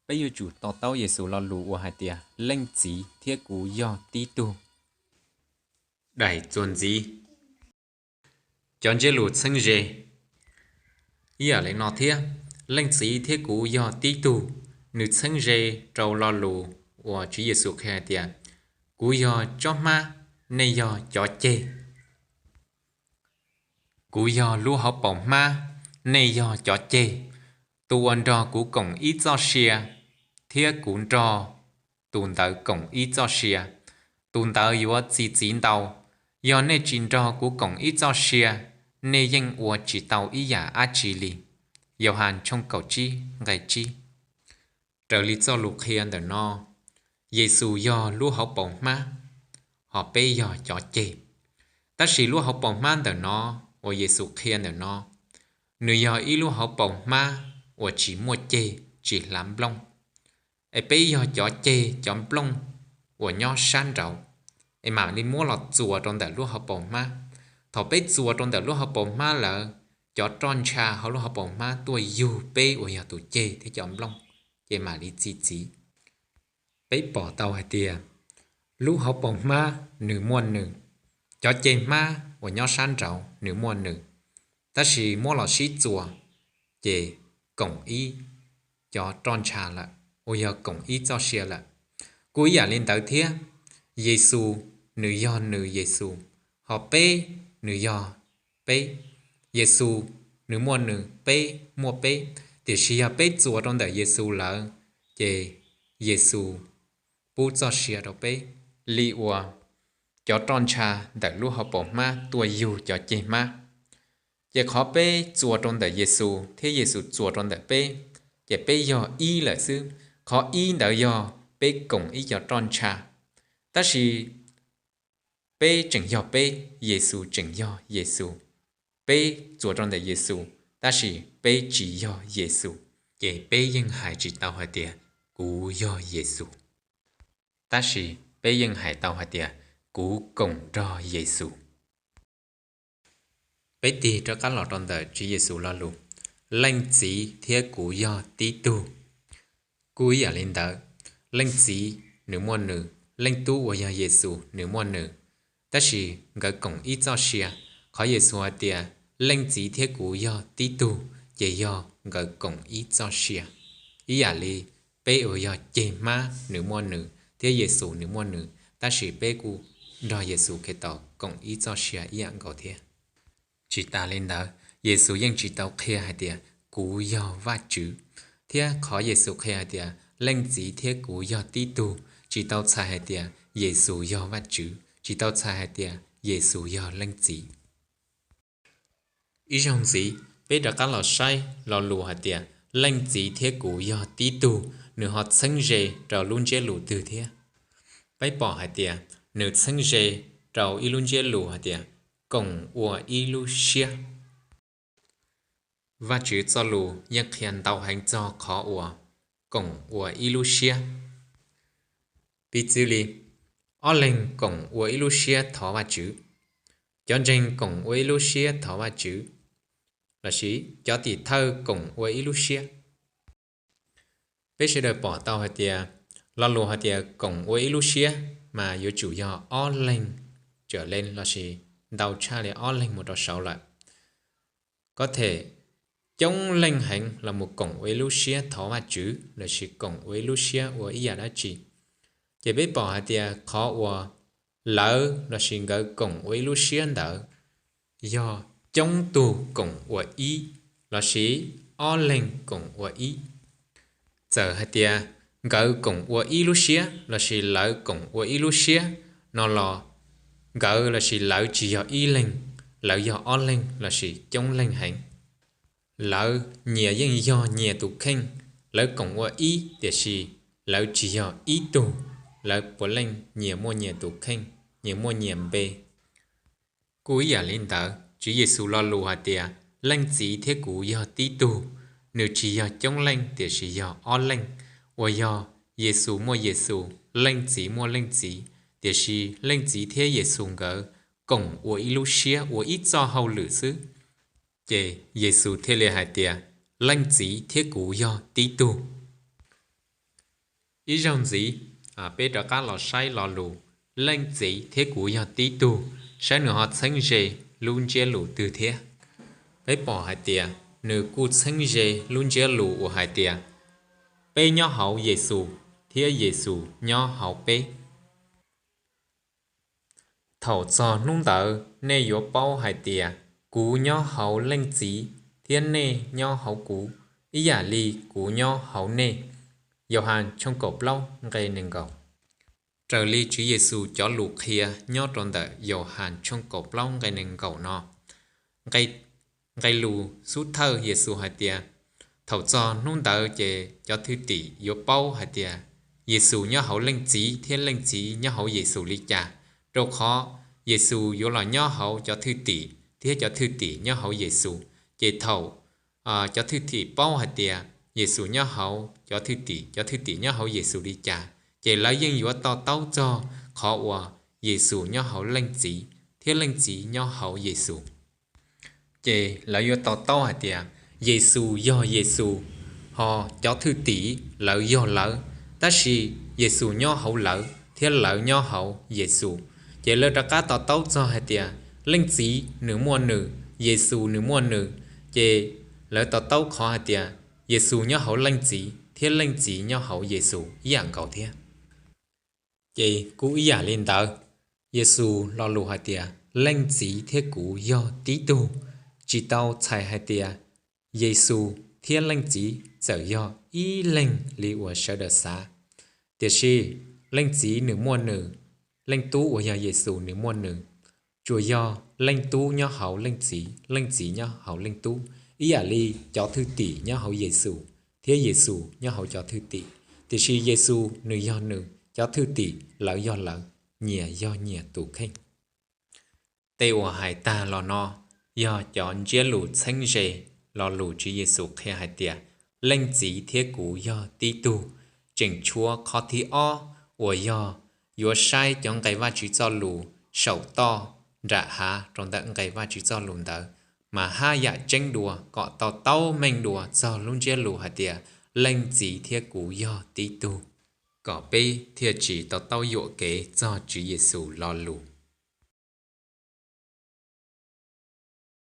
Peb yuav tsum to taub Yexus lo lus uas hais tias Leej Txiv thiab kuv yog tib tug. Daim txuas ntxiv, cov ntsiab lus txheeb ze ib yam li no thiab, Leej Txiv thiab kuv yog tib tug. Nws txheeb ze rau lo lus uas Tswv Yexus qhia hais tias, kuv yog tsob hmab, nej yog cov ceg. Kuv yog lub hauv paus hmab, nej yog cov ceg. Tus uas nrog kuv koom ib txoj sia thiab kuv nrog tus ntawd koom ib txoj sia, tus ntawd yuav txi txiv ntau. Yog nej tsis nrog kuv koom ib txoj sia, nej yeej ua tsis tau ib yam dab tsi li. Yauhas tshooj kaum tsib nqe tsib. Raws li txoj lus qhia ntawm no, Yexus yog lub hauv paus hmab, hos peb yog cov ceg. Tab sis lub hauv paus hmab ntawm no uas Yexus qhia ntawm no, nws yog ib lub hauv paus hmab uas tsis muaj ceg, tsis hlav nplooj. Es peb yog cov ceg cov nplooj uas nyob sab nraud, es mam li muab los txuas rau ntawm lub hauv paus hmab. Thaum peb txuas rau ntawm lub hauv paus hmab lawm, cov roj ntsha hauv lub hauv paus hmab tuaj yug peb uas yog tus ceg thiab cov nplooj, ces mam li txi txiv. Peb pom tau hais tias lub hauv paus hmab nws muaj nws, cov ceg hmab uas nyob sab nraud nws muaj nws, tab sis muab los sib txuas ces koom ib cov roj ntsha lawm, uas yog koom ib txoj sia lawm. Kuj ib yam li ntawd thiab, Yexus nws yog nws Yexus, hos peb nws yog peb. Yexus nws muaj nws, peb muaj peb. Tiam sis yog peb txuas rau ntawm Yexus lawm, ces Yexus pub txoj sia rau peb, li uas cov roj ntsha ntawm lub hauv paus hmab tuaj yug cov ceg hmab. Ces qhov peb txuas rau ntawm Yexus thiab Yexus txuas rau ntawm peb, ces peb yog ib lawm xwb. Qhov ib ntawd yog peb koom ib cov roj ntsha, tab sis peb tseem yog peb, Yexus tseem yog Yexus. Peb txuas rau ntawm Yexus, tab sis peb tsis yog Yexus, ces peb yeej hais tsis tau hais tias kuv yog Yexus, tab sis peb yeej hais tau hais tias kuv koom nrog Yexus. Peb tig rov qab los rau ntawm Tswv Yexus lo lus, Leej Txiv thiab kuv yog tib tug. Kuj ib yam li ntawd, Leej Txiv nws muaj nws, Leej Tub uas yog Yexus nws muaj nws, tab sis nkawd koom ib txoj sia. Qhov Yexus hais tias Leej Txiv thiab kuv yog tib tug, ces yog nkawd koom ib txoj sia. Ib yam li peb uas yog ceg hmab nws muaj nws thiab Yexus nws muaj nws, tab sis peb kuj nrog Yexus Khetos koom ib txoj sia ib yam nkaus thiab. Tsis tas li ntawd, Yexus yeej tsis tau qhia hais tias kuv yog Vajtswv, thiab qhov Yexus qhia hais tias Leej Txiv thiab kuv yog tib tug tsis tau txhais hais tias Yexus yog Vajtswv, tsis tau txhais hais tias Yexus yog Leej Txiv. Ib zaug ntxiv, peb rov qab los saib lo lus hais tias Leej Txiv thiab kuv yog tib tug, nws ho txheeb ze rau lub ntsiab lus twg thiab? Peb pom hais tias nws txheeb ze rau ib lub ntsiab lus hais tias koom ua ib lub siab. Vajtswv txoj lus yeej qhia ntau heev txog qhov uas koom ua ib lub siab. Piv txwv li, ob leeg koom ua ib lub siab thov Vajtswv, cov ntseeg koom ua ib lub siab thov Vajtswv, lossis cov tim thawj koom ua ib lub siab. Peb sawv daws pom tau hais tias lo lus hais tias koom ua ib lub siab mas yuav tsum yog ob leeg tsawm lees lossis ntau tshaj li ob leeg mus rau saud lawm. Ko them coob leej heev los mus koom ua ib lub siab thov Vajtswv lossis koom ua ib lub siab ua ib yam dab tsi. Ces peb pom hais tias qhov uas lawv lossis nkawd koom ua ib lub siab ntawd yog coob tug koom ua ib lossis ob leeg koom ua ib. Txawm hais tias nkawd koom ua ib lub siab lossis lawv koom ua ib lub siab no los, nkawd lossis lawv tsis yog ib leeg, lawv yog ob leeg lossis coob leej heev. Lawv nyias yeej yog nyias tus kheej, lawv koom ua ib tiam sis lawv tsis yog ib tug, lawv puav leej nyias muaj nyias tus kheej, nyias muaj nyias npe. Kuj ib yam li ntawd, Tswv Yexus lo lus hais tias Leej Txiv thiab kuv yog tib tug, nws tsis yog coob leej tiam sis yog ob leej, uas yog Yexus muaj Yexus, Leej Txiv muaj Leej Txiv, tiam sis Leej Txiv thiab Yexus nkawd koom ua ib lub siab ua ib txoj hauj lwm xwb. Ces Yexus thiaj li hais tias Leej Txiv thiab kuv yog tib tug. Ib zaug ntxiv, peb rov qab los saib lo lus leej txiv thiab kuv yog tib tug, saib nws ho txheeb ze lub ntsiab lus twg thiab. Peb pom hais tias nws kuj txheeb ze lub ntsiab lus uas hais tias peb nyob hauv Yexus thiab Yexus nyob hauv peb. Thaum txog hnub ntawd nej yuav paub hais tias kuv nyob hauv leej txiv thiab nej nyob hauv kuv, ib yam li kuv nyob hauv nej. Yauhas tshooj kaum plaub nqe nees nkaum. Raws li Tswv Yexus cov lus qhia nyob rau ntawm Yauhas tshooj kaum plaub nqe nees nkaum no, nqe lus xub thawj Yexus hais tias thaum txog hnub ntawd ces cov thwj tim yuav paub hais tias Yexus nyob hauv leej txiv thiab leej txiv nyob hauv Yexus li cas, rau qhov Yexus yuav los nyob hauv cov thwj tim thiab cov thwj tim nyob hauv Yexus. Ces thaum cov thwj tim paub hais tias Yexus nyob hauv cov thwj tim, cov thwj tim nyob hauv Yexus li cas, ces lawv yeej yuav to taub txog qhov uas Yexus nyob hauv leej txiv thiab leej txiv nyob hauv Yexus. Ces lawv yuav to taub hais tias Yexus yog Yexus, ho cov thwj tim lawv yog lawv, tab sis Yexus nyob hauv lawv thiab lawv nyob hauv Yexus. Ces lawv rov qab to taub txog hais tias leej txiv nws muaj nws, Yexus nws muaj nws. Ces lawv to taub qhov hais tias Yexus nyob hauv leej txiv thiab leej txiv nyob hauv Yexus ib yam nkaus thiab. Ces kuj ib yam li ntawd, Yexus lo lus hais tias leej txiv thiab kuv yog tib tug, tsis tau txhais hais tias Yexus thiab leej txiv txawm yog ib leeg li uas sawv daws xav. Tiam sis leej txiv nws muaj nws, leej tub uas yog Yexus nws muaj nws. Tsuas yog leej tub nyob hauv leej txiv, leej txiv nyob hauv leej tub, ib yam li cov thwj tim nyob hauv Yexus thiab Yexus nyob hauv cov thwj tim. Tiam sis Yexus nws yog nws, cov thwj tim lawv yog lawv, nyias yog nyias tus kheej. Tej uas hais tag los no yog cov ntsiab lus txheeb ze lo lus Tswv Yexus qhia hais tias leej txiv thiab kuv yog tib tug. Tseem tshuav qhov thib ob uas yog yuav saib cov nqe Vajtswv txoj lus saum toj nram hav rau ntawm nqe Vajtswv txoj lus ntawd, mas haj yam tseeb dua kom to taub meej dua txog lub ntsiab lus hais tias leej txiv thiab kuv yog tib tug, kom peb thiaj tsis to taub yuam kev txog Tswv Yexus lo lus.